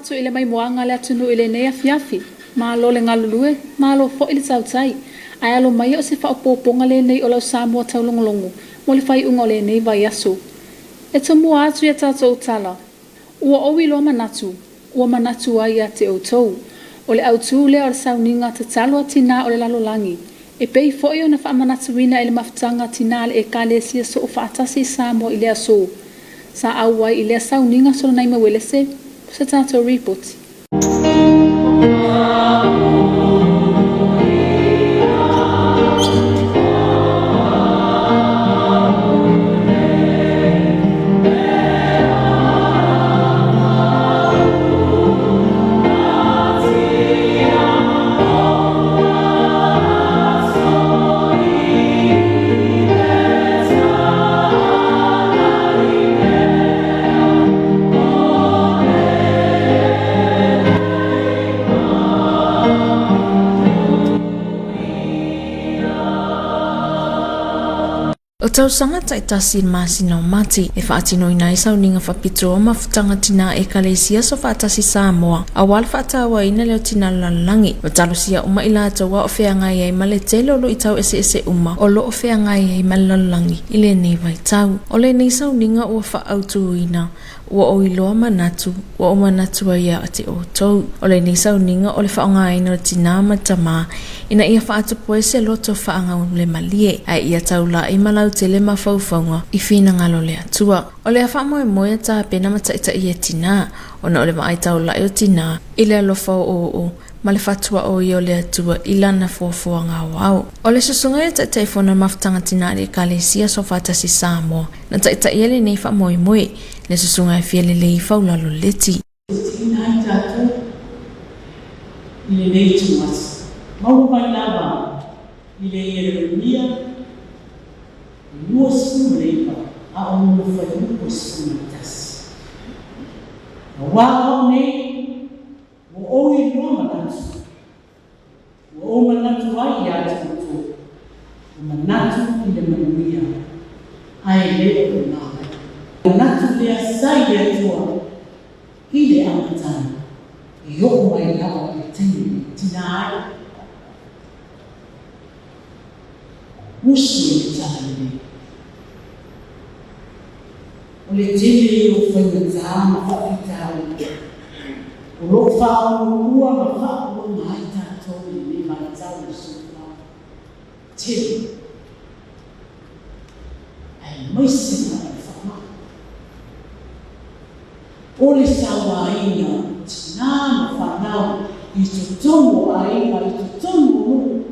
atu i le maimoaga a le atunuu i lenei afiafi. Malo le galulue, malo foi le tautai. Ae alo maia o se faaopoopoga lenei o lau Samoa taulogologo mo le faaiuga o lenei vaiaso. E tomua atu i a tatou tala, Ua ou iloa manatu, ua manatu ai ia te outou. O le autu lea o le sauniga tatalo a tinā o le lalolagi, e pei foi ona faamanatuina e le Mafutaga a Tinā a le Ekalesia Soofaatasi i Samoa i le aso sa auai i lea sauniga Solonai Uelese mo se tatou ripoti. O tausaga taitasi i le masina o Mati e faatinoina ai sauniga faapitoa mafutaga tinā Ekalesia Soofaatasi Samoa aua le faatauaina leo tinā lalolagi. Ua talosia uma i latou a o feagai ai ma le tele o luitau eseese uma o lo o feagai ai ma le lalolagi i lenei vaitau. O lenei sauniga ua faaautuina Ua ou iloa manatu, ua ou manatu ai ia te outou. O lenei sauniga o le faaaogaina o le tinā ma le tamā ina ia faatupu ai se loto faagaulemalie, ae ia taula'i ma lautele mafaufauga i finagalo o le Atua. O lea faamoemoe a tapena ma taitaia tinā, ona o le vaai taula'i o tinā i le alofa oooo ma le fatuaoia o le Atua i lana foafoaga aoao. O le susuga ia Taitaifono Mafutaga Tinā i le Ekalesia Soofaatasi Samoa, na taitaia lenei faamoemoe, le susuga e fia lelei faulalo leti. Tuuina ai tatou i lenei ituaso. Maua mai lava i le Ieremia 29 a o lona fuaiupu e 11. Aua o au nei, ua ou iloa manatu, ua ou manatu ai ia te outou, o manatu i le manuia, ae le o le mamae. Manatu lea sa i le Atua i le amataga, e oo mai lava i le taimi e tina ai. Usu i le tala lelei. O le tele ia o faigata ma faafitauli o lo o faauluulua ma faapologa ai tatou i lenei vaitau o le soifuaga tele, aemaise lava le faamai. O le sauaina o tinā ma fanau i totonu o aiga, i totonu o nuu,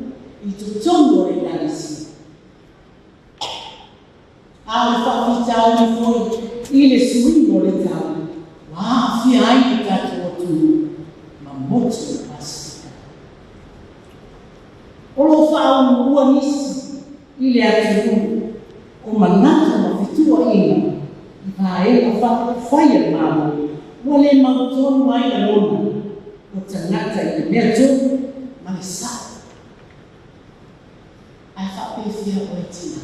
i totonu o le Ekalesia. A o le faafitauli foi i le suiga o le tau ua aafia ai le tatou atunuu ma motu o le Pasefika. O lo o faauluulua nisi i le atunuu o manatu ma fetuuaiga i vaega faaupufai a le Malo ua le mautonu ai lagona o tagata i le mea tonu ma le sao. Ae faapefea oe tina?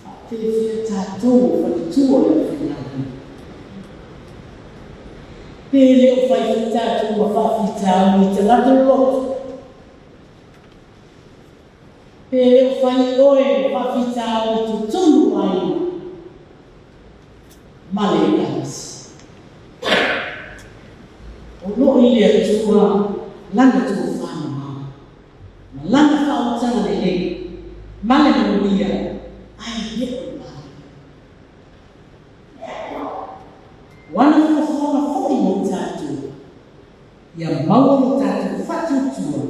Faapefea tatou o faletua o le aufaigaluega? Pe le o fai foi tatou ma faafitauli i tagata loloto? Pe le o fai oe ma faafitauli i totonu o aiga ma le Ekalesia? O lo o i le Atua Lana tofa mamao ma Lana faautaga lelei ma le manuia, ae le o le manaia. O ana fuafuaga foi mo tatou, ia maua lo tatou faatuatua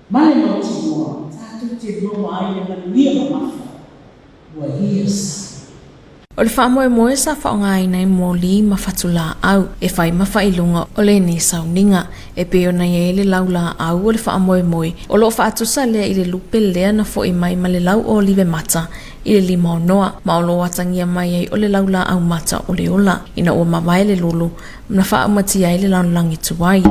ma le mautinoa tatou te maua ai le manuia mamafa ua ia sa. O le faamoemoe sa faaaogaina i moli ma fatulaau e fai ma faailoga o lenei sauniga. E pei ona i ai le laulaau o le faamoemoe o lo o faatusa lea i le lupe lea na fo'i mai ma le lau olive mata i le lima o Noa, ma o lo o atagia mai ai o le laulaau mata o le ola ina ua mavae le lolo na faaumatia ai le lalolagi tuai.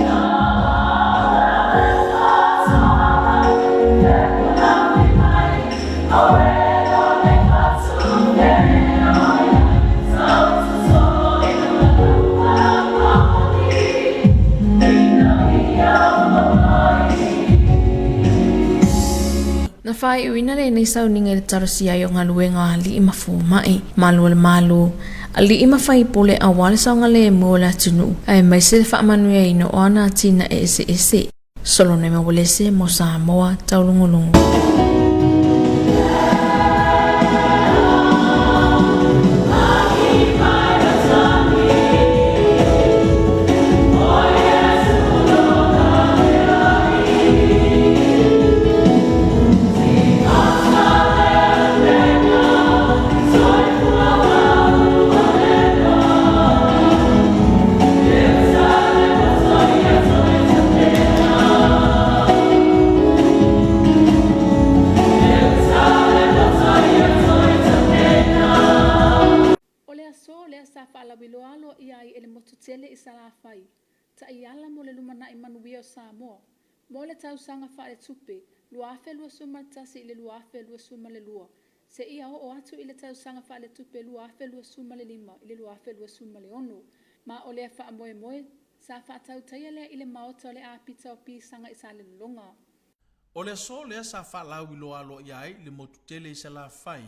faaiuina lenei sauniga i le talosia ai o galuega a alii ma fomai, malu o le Malo, alii ma faipule aua le saogalemu o le atunuu aemaise le faamanuiaina o ana atinae eseese. Solone Uelese mo Samoa Taulugulugu. O le aso lea sa faalauiloa aloaia ai e le motu tele i Salafai, taiala mo le lumanai manuia o Samoa, mo le tausaga faaletupe 2021 i le 2022, seia oo atu i le tausaga faaletupe 2025 i le 2026, ma o lea faamoemoe sa faatautaia lea i le Maota o le Apita o Pisaga i Salelologa. O le aso lea sa faalauiloa aloaia ai le motu tele i Salafai,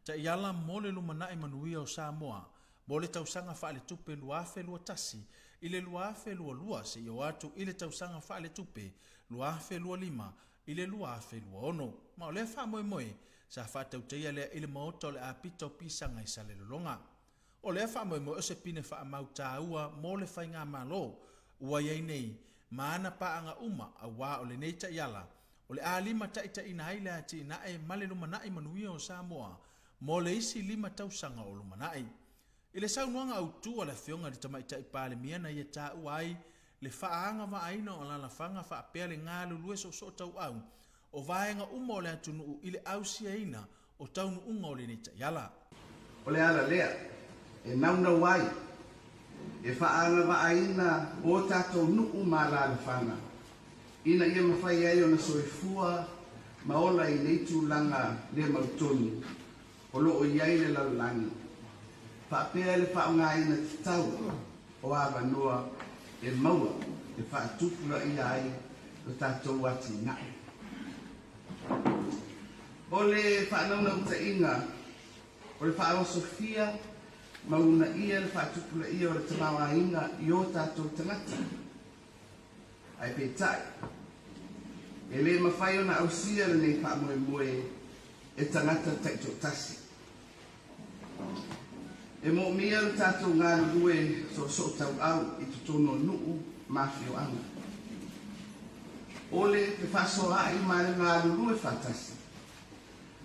taiala mo le lumanai manuia o Samoa, mo le tausaga faaletupe 2021 i le 2022 seia oo atu i le tausaga faaletupe 2025 i le 2026. Ma o lea faamoemoe sa faatautaia lea i le Maota o le Apita o Pisaga i Salelologa. O lea faamoemoe o se pine faamau taua mo le faigamalo ua i ai nei ma ana paaga uma auā o lenei taiala o le a limataitaiina ai le atinae ma le lumanai manuia o Samoa mo le isi 5 tausaga o lumanai. I le saunoaga autu a le Afioga i le Tamaitai Palemia na ia taua ai le faaagavaaina o alalafaga faapea le galulue soosootauau o vaega uma o le atunuu i le ausiaina o taunuuga o lenei taiala. O le ala lea e naunau ai e faaagavaaina o tatou nuu ma alalafaga ina ia mafai ai ona soifua ma ola i nei tulaga le mautonu o lo o i ai le lalolagi, faapea le faaaogaina tatau o avanoa e maua e faatupulaia ai lo tatou atinae. O le faanaunautaiga o le faaosofia ma uunaia le faatupulaia o le tamaoaiga i o tatou tagata. Ae peitai, e le mafai ona ausia lenei faamoemoe e tagata taitoatasi. E moomia lo tatou galulue soosootaua i totonu o nuu ma afioaga. O le fefaasoaai ma le galulue faatasi,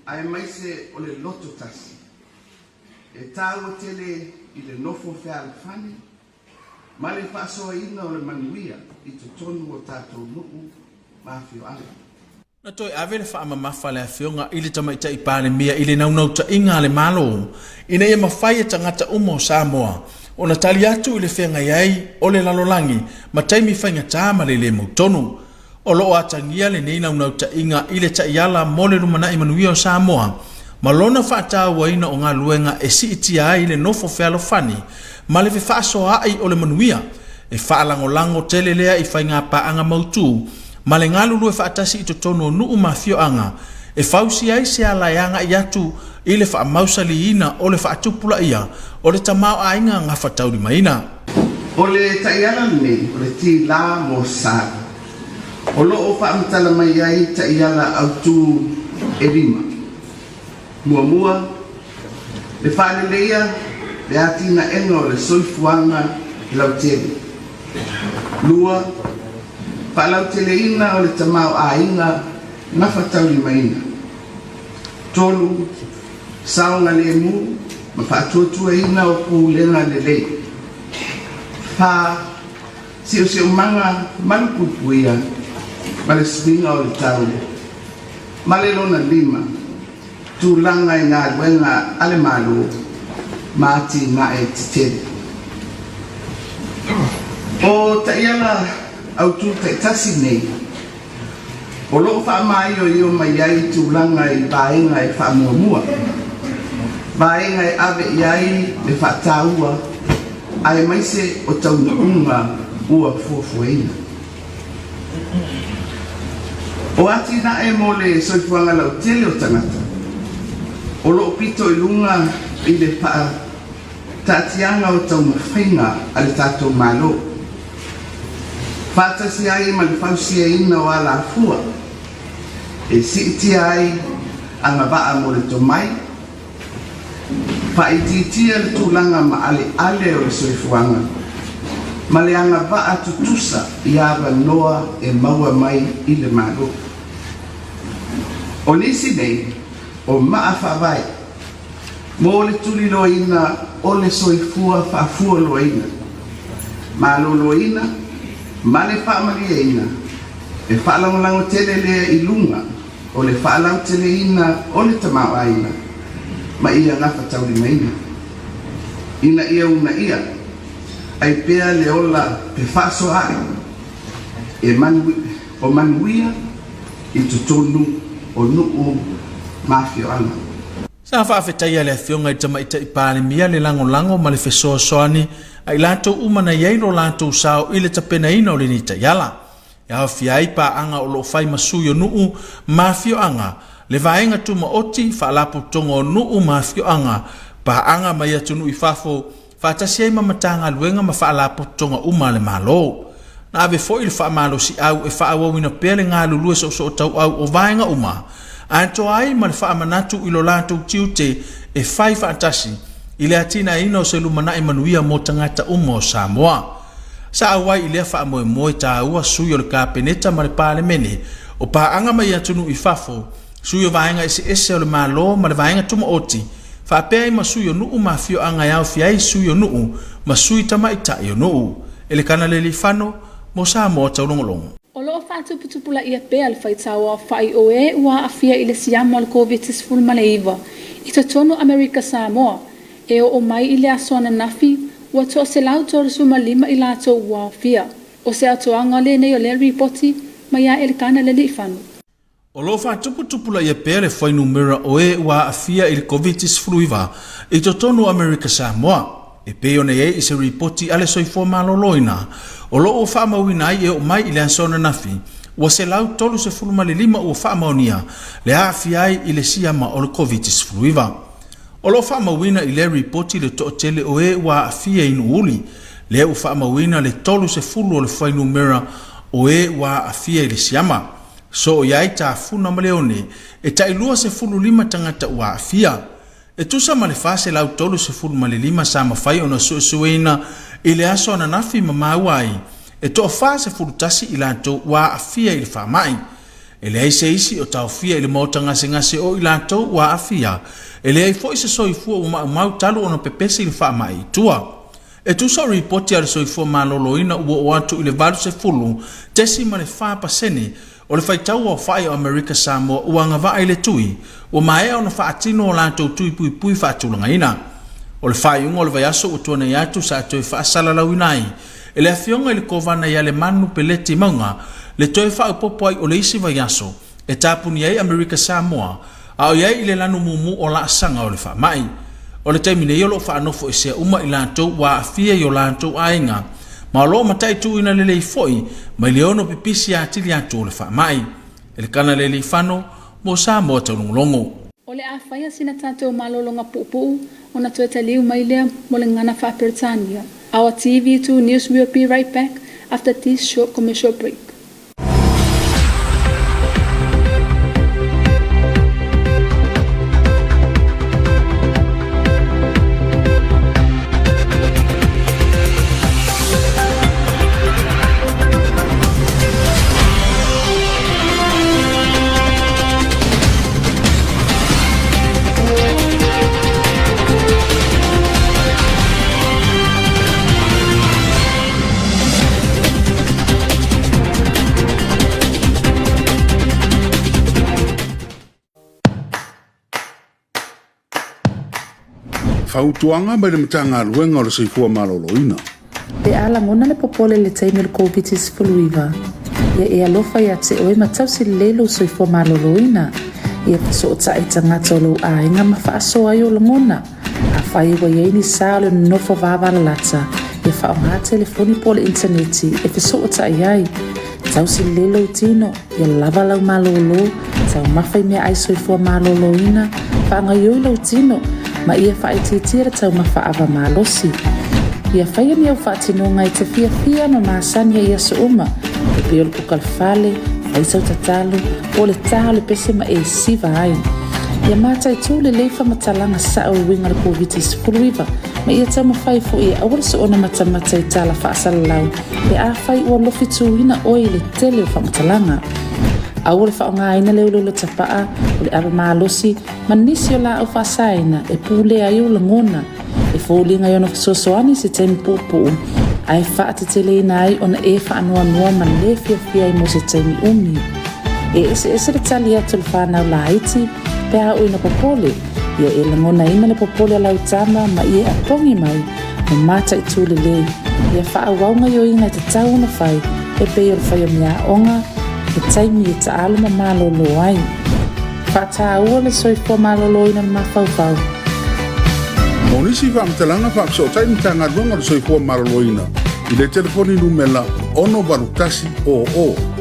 aemaise o le loto tasi, e taua tele i le nofo fealofani ma le faasoaina o le manuia i totonu o tatou nuu ma afioaga. Na toe ave le faamamafa a le Afioga i le Tamaitai Palemia i le naunautaiga a le Malo ina ia mafai e tagata uma o Samoa ona tali atu i le feagai ai o le lalolagi ma taimi faigata ma le le mautonu. O lo o atagia lenei naunautaiga i le taiala mo le lumanai manuia o Samoa ma lona faatauaina o galuega e siitia ai le nofo fealofani ma le fefaasoaai o le manuia e faalagolago tele lea i faigapaaga mautu ma le galulue faatasi i totonu o nuu ma afioaga e fausia ai se ala e agai atu i le faamausaliina o le faatupulaia o le tamaoaiga gafataulimaina. O le taiala lenei o le tilā mo Sa, o lo o faamatala mai ai taiala autū e lima. Muamua, le faaleleia le atinaega o le soifuaga lautele. Lua, faalauteleina o le tamaoaiga gafataulimaina. Tolu, saogalemu ma faatuatuaina o pulega lelei. Fa, siosiomaga malupuipuia ma le suiga o le tau. Ma le lona lima, tulaga i galuega a le Malo ma atinae tetele. O taiala autū taitasi nei, o lo o faamaioio mai ai tulaga i vaega e faamuamua, vaega e ave i ai le faataua aemaise o taunuuga ua fuafuaina. O atinae mo le soifuaga lautele o tagata, o loo pito i luga i le faataatiaga o taumafaiga a le tatou Malo, faatasi ai ma le fausiaina o alafua e siitia ai agavaa mo le tomai, Faaitiitia le tulaga maaleale o le soifuaga ma le agavaa tutusa i avanoa e maua mai i le Malo. O nisi nei o maa faavae mo le tuliloaina o le soifua faafualoaina, maloloina ma le faamalieina e faalagolago tele lea i luga o le faalauteleina o le tamaoaiga ma ia gafataulimaina, ina ia uunaia ai pea le ola fefaasoaai e o manuia i totonu o nuu ma afioaga. Sa faafetaia le Afioga i le Tamaitai Palemia le lagolago ma le fesoasoani a i latou uma na i ai lo latou sao i le tapenaina o lenei taiala. E aofia ai paaga o lo o fai ma sui o nuu ma afioaga, le Vaega Tumaoti, Faalapotopotoga o Nuu ma Afioaga, paaga mai atunuu i fafo, faatasi ai ma Matagaluega ma Faalapotopotoga uma a le Malo. Na ave foi le faamalosiau e faaauauina pea le galulue soosootauau o vaega uma, atoa ai ma le faamanatu i lo latou tiute e fai faatasi i le atinaeina o se lumanai manuia mo tagata uma o Samoa. Sa auai i lea faamoemoe taua sui o le Kapeneta ma le Palemene, o paaga mai atunuu i fafo, sui o vaega eseese o le Malo ma le Vaega Tumaoti, faapea ai ma sui o nuu ma afioaga e aofia ai sui o nuu ma sui tamaitai o nuu. Elekana Lealifano, mo Samoa Taulogologo. O lo o faatuputupulaia pea le faitau aofai o e ua aafia i le siama o le Koviti-19 i totonu o Amerika Samoa, E oo mai i le aso ananafi, ua 135 i latou ua aofia. O se atoaga lenei o lea ripoti mai ia Elikana Leliifano. O lo o faatuputupulaia pea le fuainumera o e ua aafia i le Koviti-19 i totonu o Amerika Samoa. E pei ona i ai i se ripoti a le Soifua Maloloina, o lo o ua faamauina ai e oo mai i le aso ananafi, ua 135 ua faamaonia le aafia ai i le siama o le Koviti-19. O lo o faamauina i lea ripoti le toatele o e ua aafia i Nuuuli, lea ua faamauina le 30 o le fuainumera o e ua aafia i le siama. Soo i ai tafuna ma leone, e tai 25 tagata ua aafia. E tusa ma le 435 sa mafai ona suesueina i le aso ananafi ma maua ai, e toa 41 i latou ua aafia i le faamai. E leai se isi o taofia i le maota gasegase o i latou ua aafia, e leai foi se soifua ua maumau talu ona pepesi le faamai i tua. E tusa o ripoti a le Soifua Maloloina ua oo atu i le 80.4% o le faitau aofai o Amerika Samoa ua agavaa i le tui, ua maea ona faatino o latou tui puipui faatulagaina. O le faaiuga o le vaiaso ua tuanai atu sa toe faasalalauina ai e le Afioga i le Kovana ia Lemanu Peleti Mauga le toe faaopoopo ai o le isi vaiaso e tapuni ai Amerika Samoa a o i ai i le lanu mumu o laasaga o le faamai. O le taimi nei o lo o faanofoesea uma i latou ua aafia i o latou aiga ma o lo o mataituina lelei foi mai le ono pipisi atili atu o le faamai. Elikana Lealiifano mo Samoa Taulogologo. O le a faia sina tatou malologa puupuu ona toe taliu mai lea mo le gana faa-Peretania. Our TV2 News will be right back after this short commercial break. Fautuaga mai le Matagaluega o le Soifua Maloloina. Pe a lagona le popole i le taimi o le Koviti-19, ia e alofa ia te oe ma tausi lelei lou soifua maloloina. Ia fesootai tagata o lou aiga ma faasoa ai ou lagona. Afai ua i ai ni sa o le nonofo vavalalata, ia faaaoga telefoni po o le initaneti e fesootai ai. Tausi lelei lou tino, ia lava lau malōlō, taumafa i meaai soifua malōlōina, faagaioi lou tino, ma ia faaitiitia le taumafa ava malosi. Ia faia ni au faatinoga e te fiafia ma masani ai i aso uma, e pei o le kuka le fale, fai sau tatalo, po o le tā o le pese ma e siva ai. Ia mataitū lelei faamatalaga sa'o e uiga le Koviti-19, ma ia taumafai foi e aua le soona matamata i tala faasalalau pe afai ua lofituina oe i le tele o faamatalaga. Aua le faaaogaina le uleule tapaa, o le ava malosi, ma nisi o laau faasaina e pulea ai ou lagona, e foliga i ona fesoasoani i se taimi puupuu, ae faateteleina ai ona e faanoanoa ma le fiafia ai mo se taimi umi. E eseese le tali atu a le fanau laiti pe a oo ina popole, ia e lagonaina le popole a lau tama ma ia e apogi mai ma mataitū lelei, ia faaauau gaioiga e tatau ona fai e pei o le fai o meaaoga, he taimi e taalo ma malōlō ai. Faataua le soifua malōlōina o le mafaufau. Mo nisi faamatalaga faafesootai Matagaluega o le Soifua Maloloina i le telefoni numela 681 00.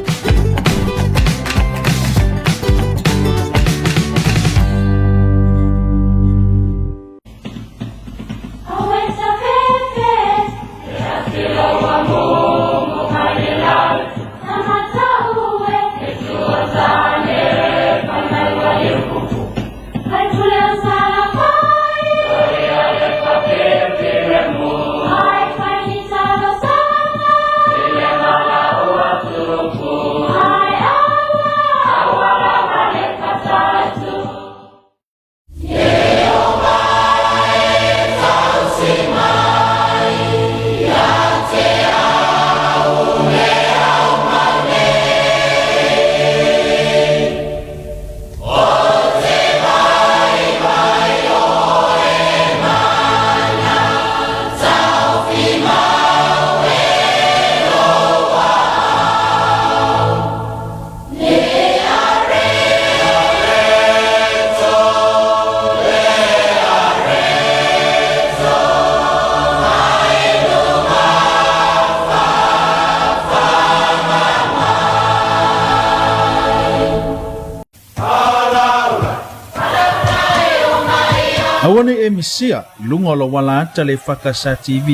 Aua ne i e misia i luga o lou ala ata le EFKS TV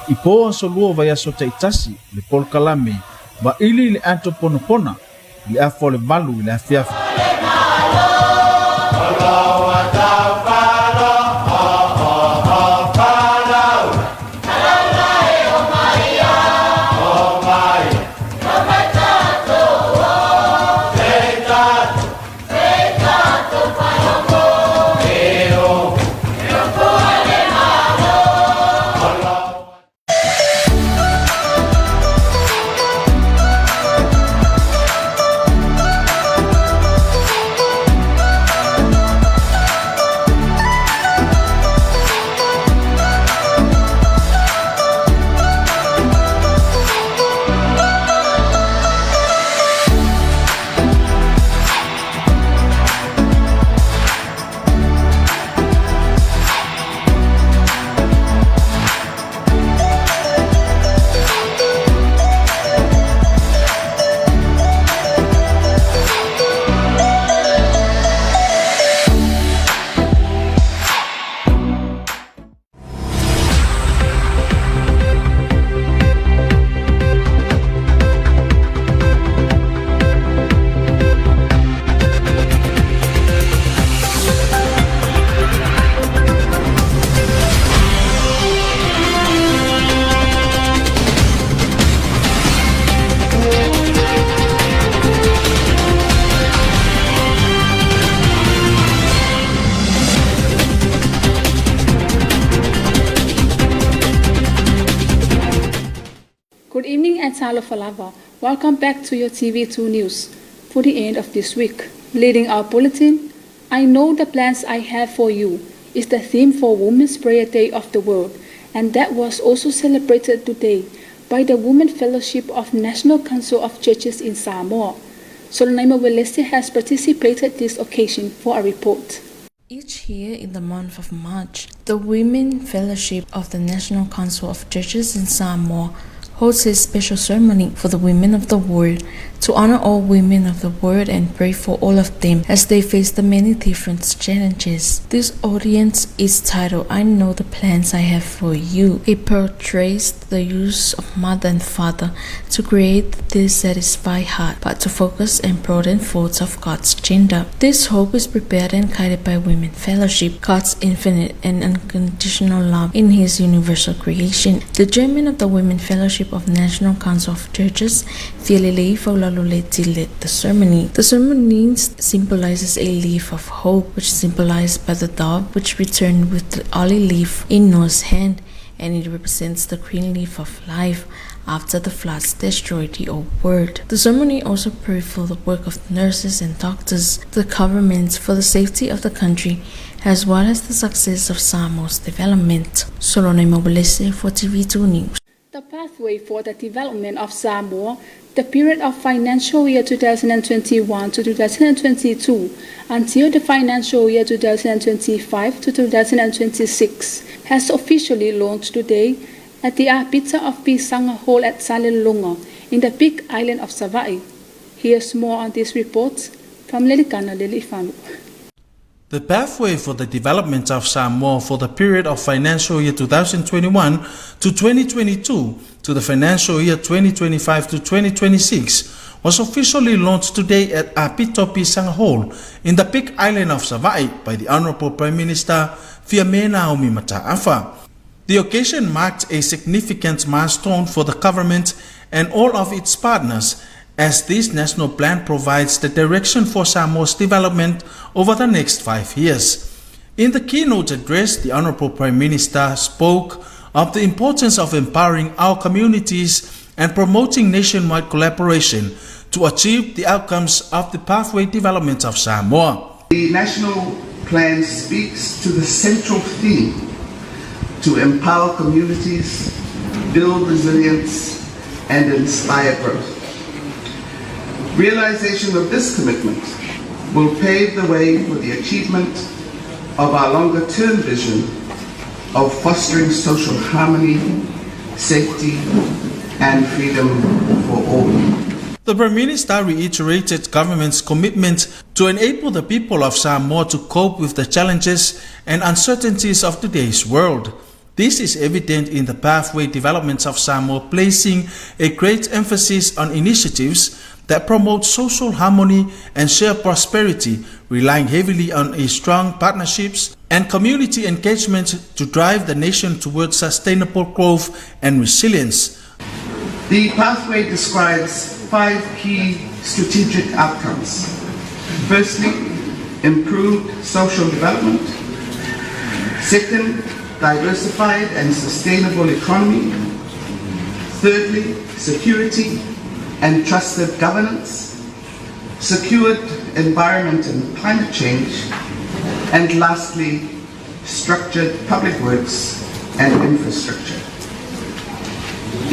i po aso lua o vaiaso taitasi le polokalame Vaili i le Ato Ponapona i le afa o le valu i le afiafi. Good evening and talofa Welcome back to your TV2 News for the end of this week. Leading our bulletin, I know the plans I have for you is the theme for Women's Prayer Day of the World, and that was also celebrated today by the Women Fellowship of National Council of Churches in Samoa. Solanaima Welese has participated this occasion for a report. Each year in the month of March, the Women Fellowship of the National Council of Churches in Samoa holds a special ceremony for the women of the world to honor all women of the world and pray for all of them as they face the many different challenges. This audience is titled I Know the Plans I Have for You. It portrays the use of mother and father to create this satisfied heart, but to focus and broaden thoughts of God's gender. This hope is prepared and guided by Women Fellowship, God's infinite and unconditional love in His universal creation. The chairman of the Women Fellowship of National Council of Churches, Fialelei Faulaloleti, led the ceremony. The ceremony symbolizes a leaf of hope, which is symbolized by the dove which returned with the olive leaf in Noah's hand, and it represents the green leaf of life after the floods destroyed the old world. The ceremony also prayed for the work of nurses and doctors, the government, for the safety of the country, as well as the success of Samoa's development. Solone Mobilese for TV2 News. The pathway for the development of Samoa, the period of financial year 2021 to 2022 until the financial year 2025 to 2026, has officially launched today at the Apita of Pisanga Hall at Salelologa in the big island of Savaii. Here's more on this report from Lelikana Lelifanu. The pathway for the development of Samoa for the period of financial year 2021 to 2022 to the financial year 2025 to 2026 was officially launched today at Apito Pisang Hall in the big island of Savaii by the Honorable Prime Minister Fiame Naomi Mata'afa. The occasion marked a significant milestone for the government and all of its partners as this national plan provides the direction for Samoa's development over the next 5 years. In the keynote address, the Honorable Prime Minister spoke of the importance of empowering our communities and promoting nationwide collaboration to achieve the outcomes of the pathway development of Samoa. The national plan speaks to the central theme to empower communities, build resilience, and inspire growth. Realization of this commitment will pave the way for the achievement of our longer term vision of fostering social harmony, safety, and freedom for all. The Prime Minister reiterated government's commitment to enable the people of Samoa to cope with the challenges and uncertainties of today's world. This is evident in the pathway developments of Samoa, placing a great emphasis on initiatives that promote social harmony and shared prosperity, relying heavily on a strong partnerships and community engagement to drive the nation towards sustainable growth and resilience. The pathway describes five key strategic outcomes. Firstly, improved social development. Second, diversified and sustainable economy. Thirdly, security and trusted governance, secured environment and climate change, and lastly, structured public works and infrastructure.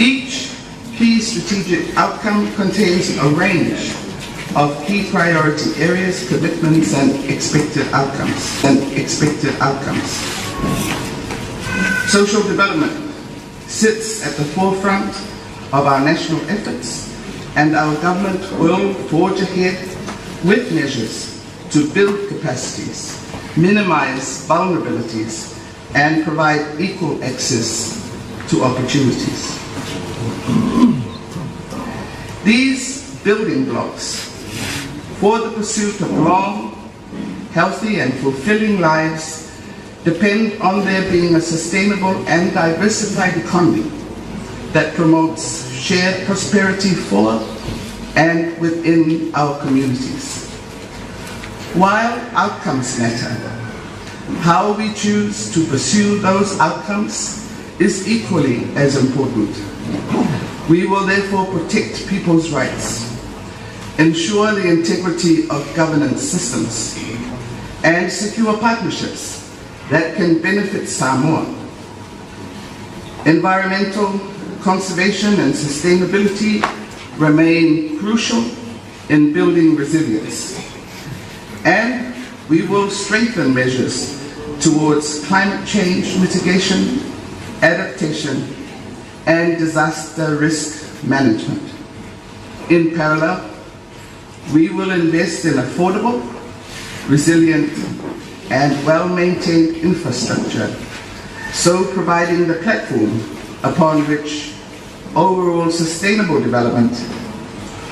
Each key strategic outcome contains a range of key priority areas, commitments, and expected outcomes. And expected outcomes. Social development sits at the forefront of our national efforts, and our government will forge ahead with measures to build capacities, minimize vulnerabilities, and provide equal access to opportunities. These building blocks for the pursuit of long, healthy, and fulfilling lives depend on there being a sustainable and diversified economy that promotes shared prosperity for and within our communities. While outcomes matter, how we choose to pursue those outcomes is equally as important. We will therefore protect people's rights, ensure the integrity of governance systems, and secure partnerships that can benefit Samoa. Environmental conservation and sustainability remain crucial in building resilience. And we will strengthen measures towards climate change mitigation, adaptation, and disaster risk management. In parallel, we will invest in affordable, resilient, and well-maintained infrastructure, so providing the platform upon which overall sustainable development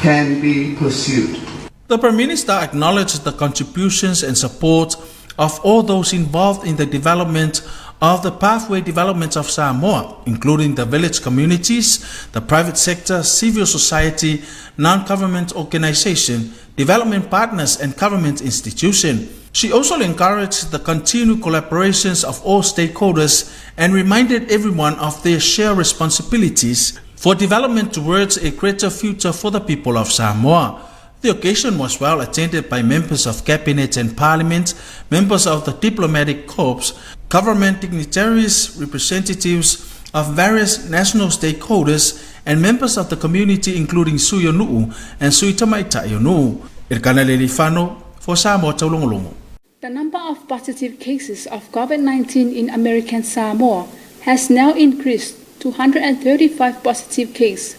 can be pursued. The Prime Minister acknowledged the contributions and support of all those involved in the development of the pathway development of Samoa, including the village communities, the private sector, civil society, non-government organization, development partners and government institutions. She also encouraged the continued collaborations of all stakeholders and reminded everyone of their shared responsibilities for development towards a greater future for the people of Samoa. The occasion was well attended by members of cabinet and parliament, members of the diplomatic corps, government dignitaries, representatives of various national stakeholders, and members of the community including Sui o Nuu and Sui Tamaitai o Nuu. Elkana Lealiifano for Samoa Taulogologo. The number of positive cases of COVID-19 in American Samoa has now increased to 135 positive cases.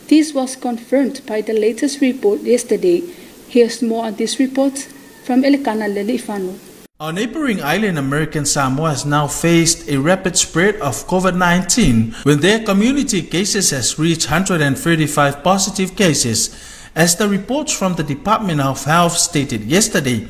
This was confirmed by the latest report yesterday. Here's more on this report from Elikana Lealiifano. Our neighboring island, American Samoa, has now faced a rapid spread of COVID-19 when their community cases has reached 135 positive cases, as the reports from the Department of Health stated yesterday.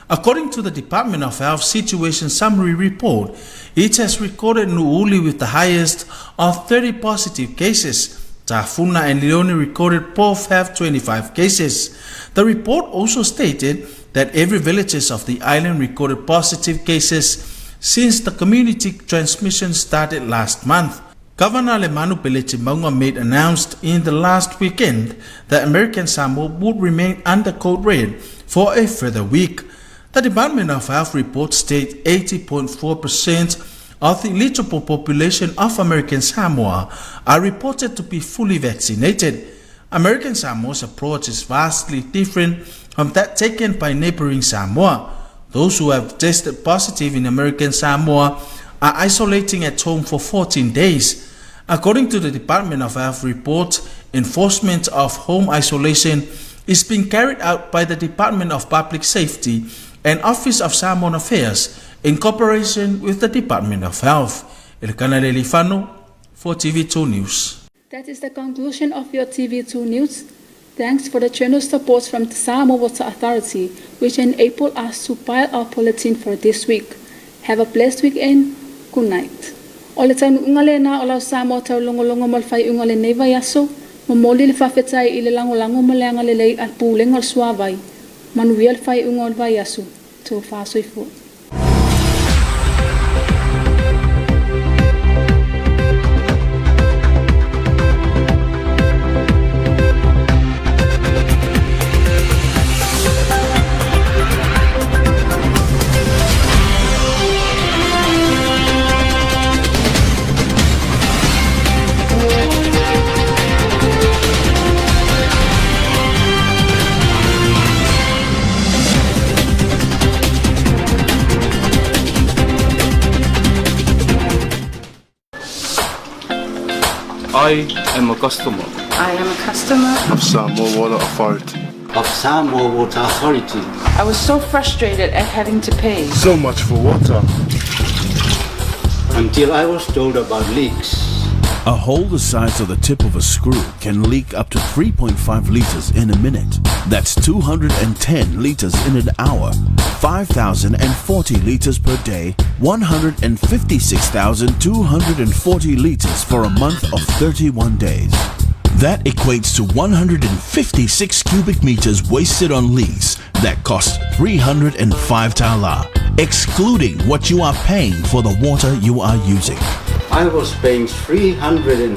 According to the Department of Health Situation Summary Report, it has recorded Nuuuli with the highest of 30 positive cases. Tafuna and Leone recorded both have 25 cases. The report also stated that every villages of the island recorded positive cases since the community transmission started last month. Governor Lemanu Mauga made announced in the last weekend that American Samoa would remain under code red for a further week. The Department of Health report states 80.4% of the eligible population of American Samoa are reported to be fully vaccinated. American Samoa's approach is vastly different from that taken by neighboring Samoa. Those who have tested positive in American Samoa are isolating at home for 14 days. According to the Department of Health report, enforcement of home isolation is being carried out by the Department of Public Safety and Office of Samoan Affairs in cooperation with the Department of Health. Elkana Lealiifano for TV2 News. That is the conclusion of your TV2 News. Thanks for the generous support from the Samoa Water Authority, which enabled us to file our bulletin for this week. Have a blessed weekend. Good night. O le taunuuga lena o lau Samoa taulogologo mo le faaiuga o lenei vaiaso, momoli le faafetai i le lagolago ma le agalelei a le Pulega o le Suavai. Manuia le faaiuga o le vaiaso. Tofa soifua. I am a customer. I am a customer of Samoa Water Authority. Of Samoa Water Authority. I was so frustrated at having to pay so much for water. Until I was told about leaks. A hole the size of the tip of a screw can leak up to 3.5 liters in a minute. That's 210 liters in an hour, 5,040 liters per day, 156,240 liters for a month of 31 days. That equates to 156 cubic meters wasted on leaks that cost 305 tala, excluding what you are paying for the water you are using. I was paying 305